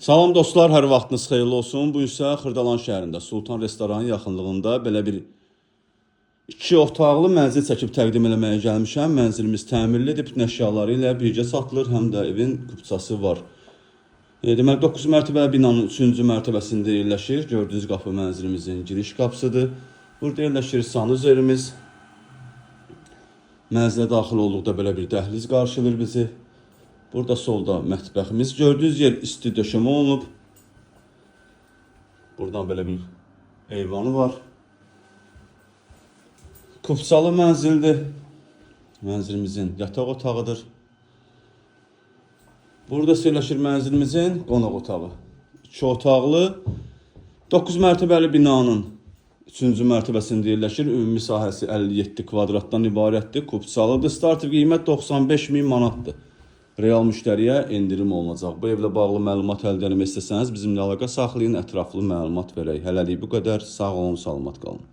Salam dostlar, hər vaxtınız xeyirli olsun. Bu isə Xırdalan şəhərində Sultan restoranı yaxınlığında belə bir iki otaqlı mənzil çəkib təqdim eləməyə gəlmişəm. Mənzilimiz təmirlidir, bütün əşyaları ilə birgə satılır, həm də evin kupçası var. Deməli 9 mərtəbəli binanın 3-cü mərtəbəsində yerləşir. Gördüyünüz qapı mənzilimizin giriş qapısıdır. Burada yerləşir sanuzerimiz. Mənzilə daxil olduqda belə bir dəhliz qarşılayır bizi. Burada solda mətbəximiz. Gördüyünüz yer isti döşəmə olunub. Buradan belə bir eyvanı var. Kupçalı mənzildir. Mənzilimizin yataq otağıdır. Burada yerləşir mənzilimizin qonaq otağı. İki otaqlı 9 mərtəbəli binanın 3-cü mərtəbəsində yerləşir. Ümumi sahəsi 57 kvadratdan ibarətdir. Kupçalıdır. Starter qiymət 95 min manatdır. Real müştəriyə endirim olunacaq. Bu evlə bağlı məlumat əldə etmək istəsəniz bizimlə əlaqə saxlayın, ətraflı məlumat verək. Hələlik bu qədər. Sağ olun, salamat qalın.